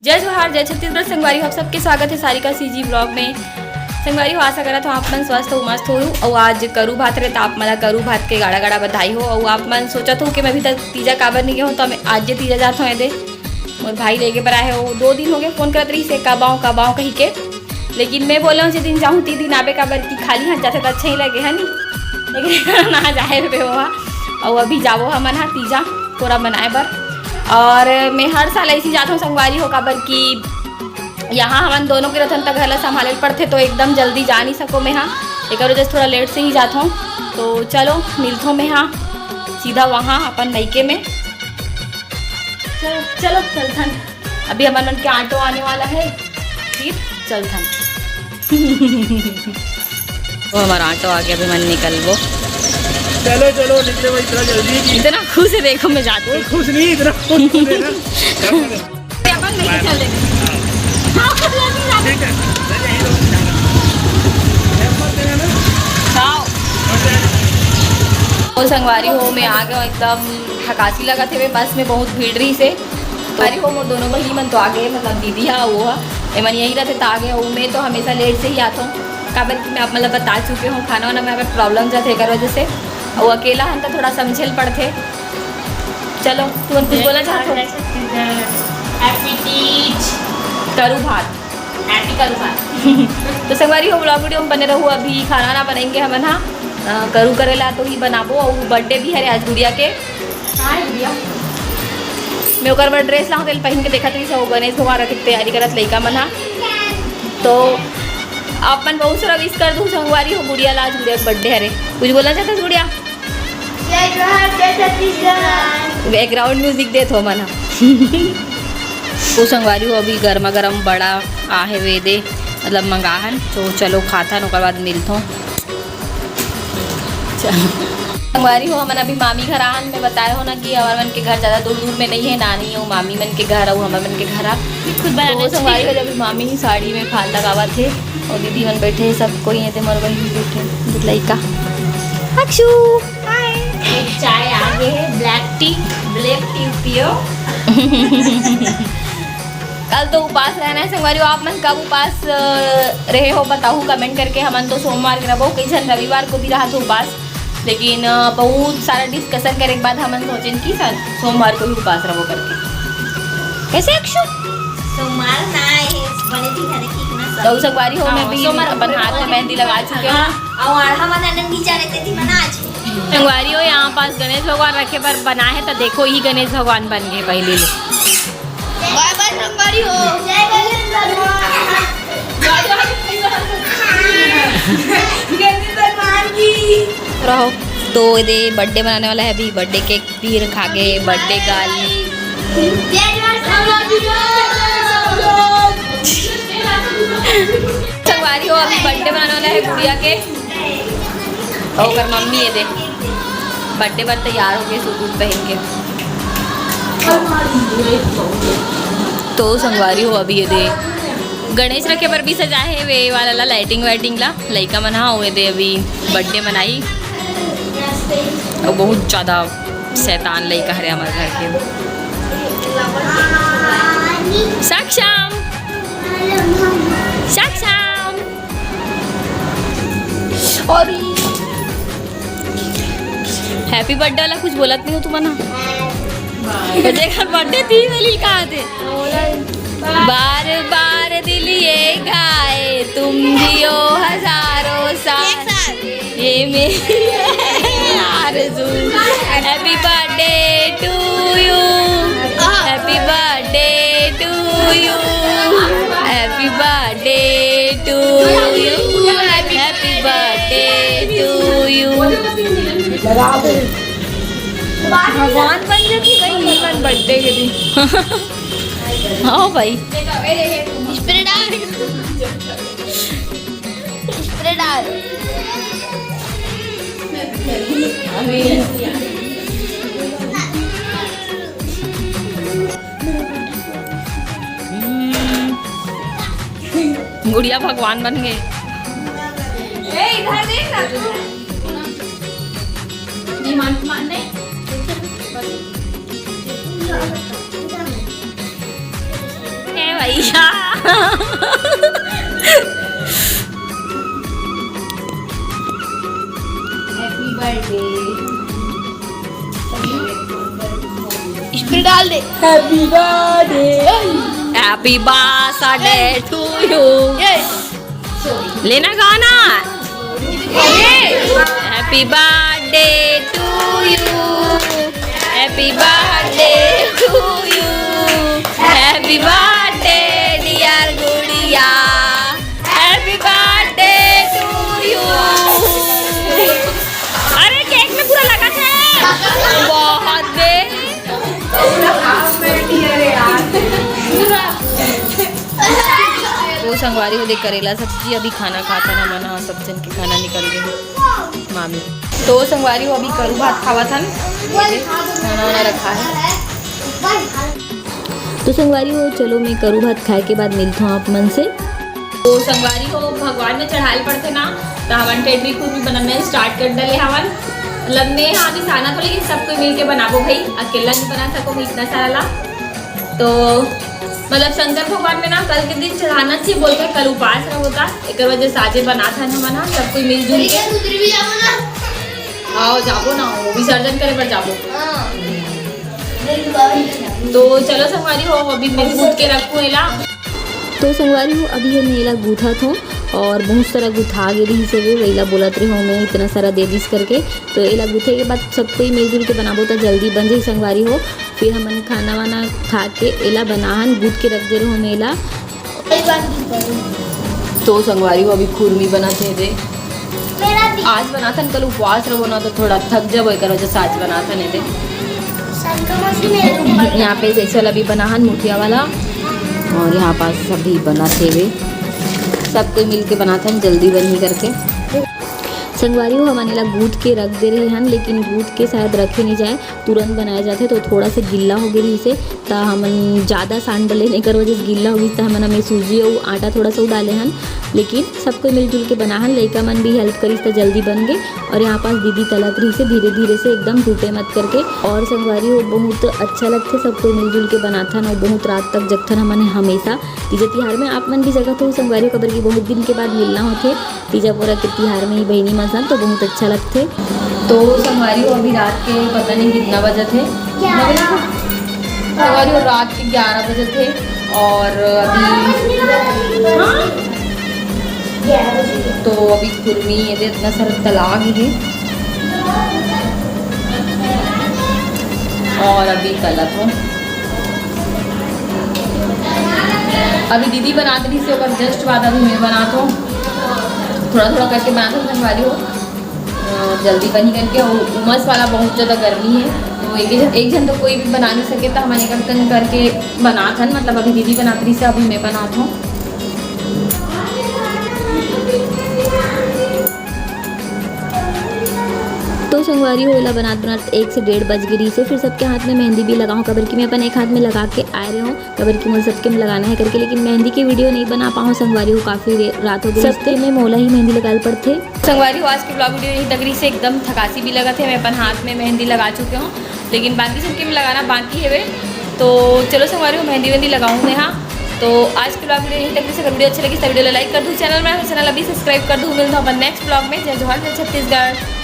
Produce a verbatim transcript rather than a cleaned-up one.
जय जोहार, जय छत्तीसगढ़। संगवारी हो, आप सबके स्वागत हे सारिका CG vlog में। संगवारी हो, आशा करत हो आप मन स्वस्थ हो, मस्त हो। अउ आज करू भात रहे, त आप मन ला करू भात के गाड़ा गाड़ा बधाई हो। अउ आप मन सोचत हो कि मैं अभी तक तीजा काबर नहीं गए हो, तो मैं आज जे तीजा जात हो एदे। मोर भाई लेगे बर आए हो, दो दिन हो गए फोन करत रही से, "कब आऊँ, कब आऊँ?" कही के। लेकिन मैं बोले हूँ, "जे दिन जाहूँ, ती दिन आबे, काबर कि खाली हाथ जाथे त अच्छा ही लगे, है नी?" लेकिन ना जाए बे हो। अउ अभी जाबो हमन हा तीजा कोरा बनाए बर। और मैं हर साल ऐसी जात हूँ संगवारी हो, काबर कि यहाँ हमन दोनों के रथन त घर ला संभाले ल पड़थे, तो एकदम जल्दी जा नहीं सको मैं हा। एकर वजह से थोड़ा लेट से ही जात हूँ। तो चलो मिलथो मैं हा सीधा वहाँ अपन नइके में। चलो, चलो चलथन। अभी हमर मन के ऑटो आने वाला है, फिर चलथन। वो हमारा ऑटो आ गया, अभी मन निकलबो। चलो, चलो, निकले भाई, इतना जल्दी की। इतना खुश है, देखो मैं जाती हूँ। खुश नहीं, इतना खुश है ना। अपन लेके चल देंगे। ठीक है, मैं यहीं रहूँ। और संगवारी हो, मैं आ गया हूँ, एकदम थकासी लगा थे, बस में बहुत भीड़ रही से। तो अरे हो, मोर दोनों बहिनी मन तो आ गए, मतलब दीदी हा, वो हा, एमन यहीं रहते त आ गए। वो मैं तो हमेशा लेट से ही आता हूँ, काबर कि मैं आप मतलब बता चुके हूँ, खाना वाना में अगर प्रॉब्लम जाते एकर वजह से। वो अकेला हन तो थोड़ा समझे ल पड़थे। चलो, तू कुछ बोलना चाहत हो? Happy तीज। करू भात। Happy करू भात। तो संगवारी हो, vlog video में बने रहू। अभी खाना ना बनाएंगे हमन हा, अ, करू करेला तो ही बनाबो। और बर्थडे भी हरे आज गुड़िया के। हाँ, गुड़िया। मैं ओकर बर ड्रेस लाहूँ, तेल पहन के देखत रही, सब गणेश भगवान रखे तैयारी करत लइका मन हा। तो आप मन बहुत सारा विश कर दू संगवारी हो गुड़िया ला, आज गुड़िया के बर्थडे हरे। कुछ बोलना चाहते गुड़िया? जय जोहार, जय छत्तीसगढ़। बैकग्राउंड म्यूजिक देत हो मन हा। तो संगवारी हो, अभी गर्मा गर्म बड़ा आहे वेदे, मतलब मंगाहन। तो चलो खाथन, ओकर बाद मिलथों। संगवारी हो, हमन अभी मामी घर आहन। मैं बताए हो ना कि हमर मन के घर ज्यादा दूर दूर में नहीं है, नानी अउ मामी मन के घर अउ हमर मन के घर आ। खुद बना तो संगवारी हो, अभी मामी साड़ी में फाल लगावत हे अउ दीदी मन बैठे हे, सब कोई है, मोर बहिनी बैठे, लइका। अक्षु, हाय। एक चाय आगे है, black tea, black tea पियो। कल तो उपास रहना है संगवारी हो, आप मन कब उपास, अ, रहे हो बताहू comment करके। हमन तो सोमवार के रहबो, कई झन रविवार को भी रहत हो उपास, लेकिन, अ, बहुत सारा discussion करे के बाद हमन सोचेन कि सा-, सोमवार को ही उपास रहबो करके। कैसे अक्षु? सोमवार ना है, बने दिन है, ठीक ना, तो संगवारी हो, मैं भी अपन हाथ में मेहंदी लगा चुके हूँ। हाँ, और हम आनंद विचारे थे थी मना आज। संगवारी हो, यहाँ पास गणेश भगवान रखे बर बना है, तो देखो ही गणेश भगवान बन गए पहले ले। बाय बाय संगवारी हो। जय गणेश भगवान। गणेश भगवान की। रहो। तो ये बर्थडे मनाने वाला है अभी, बर्थडे केक फिर खा के बर्थडे गर्ल। संगवारी हो, अभी बर्थडे मनाने वाला है गुड़िया के। और ओकर मम्मी ये दे बर्थडे पर तैयार हो गए सूट वूट पहन के। तो संगवारी हो, अभी ये दे गणेश रखे पर भी सजा है वे वाला ला, लाइटिंग वाइटिंग ला। लइका मन हा, ओए दे अभी बर्थडे मनाई। अउ बहुत ज्यादा शैतान लइका हरे हमर घर के। साक्षाम, साक्षाम। और हैप्पी बर्थडे वाला कुछ बोलत नहीं हो तुमन हा? तो जेकर बर्थडे थी, वही कहा थे। बार बार दिल ये गाए, तुम जियो हजारों साल, ये मेरी आरज़ू। Happy birthday to you, happy birthday to you, happy birthday to you, happy birthday to you। भगवान बन जाती भाई, बर्थडे के दिन। हाँ भाई। स्प्रे डाल, स्प्रे डाल। गुड़िया भगवान बन गए। ए, इधर देख ना तू। नहीं मान, मान नहीं। ए, भैया। Happy birthday। इस पे डाल दे। Happy birthday। Happy birthday to you। लेना गाना। Happy birthday to you। Happy birthday to you। Happy birthday dear गुड़िया। Happy birthday to you। अरे, केक में पूरा लगा है। बहुत बे। तो संगवारी हो दे करेला सब्जी, अभी खाना खात हन हमन ह, सब झन के खाना निकल गे हे मामी। तो संगवारी हो अभी करू भात खावत हन, खाना वाना रखा है। तो संगवारी हो चलो मैं करू भात खाए के बाद मिलत हूँ आप मन से। तो संगवारी हो भगवान में चढ़ाए ल पड़थे ना, तो हमन टेटरी खुरमी बनाना start कर डले हवन। मतलब मैं हाँ अभी सानत हो, लेकिन सब कोई मिलके बनाबो भाई, अकेला नहीं बना सको मैं इतना सारा ला। तो मतलब शंकर भगवान में ना कल के दिन चढ़ाना चाहिए, बोलते हैं कल उपास रहो था, एक वजह से आजे बनात हन हमन, हाँ, सब कोई मिलजुल के। आओ जाबो ना, वो विसर्जन करे बर जाबो। तो चलो संगवारी हो, अभी मैं गूंथ के रखूँ एला। तो संगवारी हो, अभी हम एला गूंथत हों और बहुत सारा गुथा गे रहिस हवे, वहीला बोलत रहे हों मैं, इतना सारा दे दिस करके। तो एला गूंथे के बाद सब कोई मिलजुल के बनाबो त जल्दी बन जाही संगवारी हो। फिर हमन खाना वाना खा के एला बनाहन, गूंथ के रख दे रहे हों मैं एला। तो संगवारी हो, अभी खुरमी बनत हे दे। आज बनाथन, कल उपवास रहो ना, तो थोड़ा थक जाबो, एकर वजह से आज बनाथन एदे। यहाँ पे special अभी बनाहन मुठिया वाला, और यहाँ पास सभी बनात हेवे, सब कोई मिलके बनाथन, जल्दी बनही करके। संगवारी हो, हमन एला गूंथ के रख दे रहे हन, लेकिन गूंथ के शायद रखे नहीं जाए, तुरंत बनाए जाथे, तो थोड़ा सा गिल्ला हो गे रहिसे, त हमन ज़्यादा सान डलेन, एकर वजह से गिल्ला हो गिस, त हमन हमें सूजी अउ आटा थोड़ा सा डाले हन, लेकिन सबको मिलजुल के बनाहन, लइका मन भी help करिस त जल्दी बन गे। और यहाँ पास दीदी तलत रहिसे धीरे धीरे से, एकदम टूटे मत करके। और संगवारी हो, बहुत अच्छा लगथे, सबको मिलजुल के बनाथन और बहुत रात तक जगथन हमन हमेशा। तीजा तिहार में आप मन भी जगत हो संगवारी हो, काबर कि बहुत दिन के बाद मिलना होथे। तीजा पोरा के तिहार में ही बहिनी मन सन तो बहुत अच्छा लगथे। तो संगवारी हो, अभी रात के पता नहीं कितना बजत हे। संगवारी हो, रात के ग्यारह बजत हे और अभी, हाँ? तो अभी खुरमी एदे इतना सारा तला गे हे और अभी तलत हों। अभी दीदी बनात रहिसे, ओकर just बाद अभी मैं बनात हों। थोड़ा थोड़ा करके बनात हों, संगवारी हो। अ, जल्दी बनही करके, और उमस वाला बहुत ज़्यादा गर्मी हे, तो एक, एक झन तो कोई भी बना नहीं सके, तो हमन एक कन करके बनात हन। मतलब अभी दीदी बनात रहिसे, अभी मैं बनात हों। तो संगवारी हो, एला बनात बनात एक से डेढ़ बज गे रहिसे। फिर सबके हाथ में मेहंदी भी लगाहूँ, काबर कि मैं अपन एक हाथ में लगा के आए रहे हों, काबर कि मोर सबके में लगाना हे करके, लेकिन मेहंदी के video नहीं बना पाहूँ संगवारी हो, काफ़ी रे-, रात हो गे रहिसे। सबके में मोला ही मेहंदी लगाए ल पड़थे। संगवारी हो, आज के vlog video यहीं तक रहिसे। एकदम थकासी भी लगत हे, मैं अपन हाथ में मेहंदी लगा चुके हों, लेकिन बाकी सबके में लगाना बाकी हेवे। तो चलो संगवारी हो, मेहंदी वेहंदी लगाहूँ मैं, हाँ। तो आज के vlog video यहीं तक रहिसे। अगर video अच्छा लगिस त video ला like कर दू, channel में channel अभी subscribe कर दू। मिलत हों अपन next vlog में। जय जोहार, जय छत्तीसगढ़।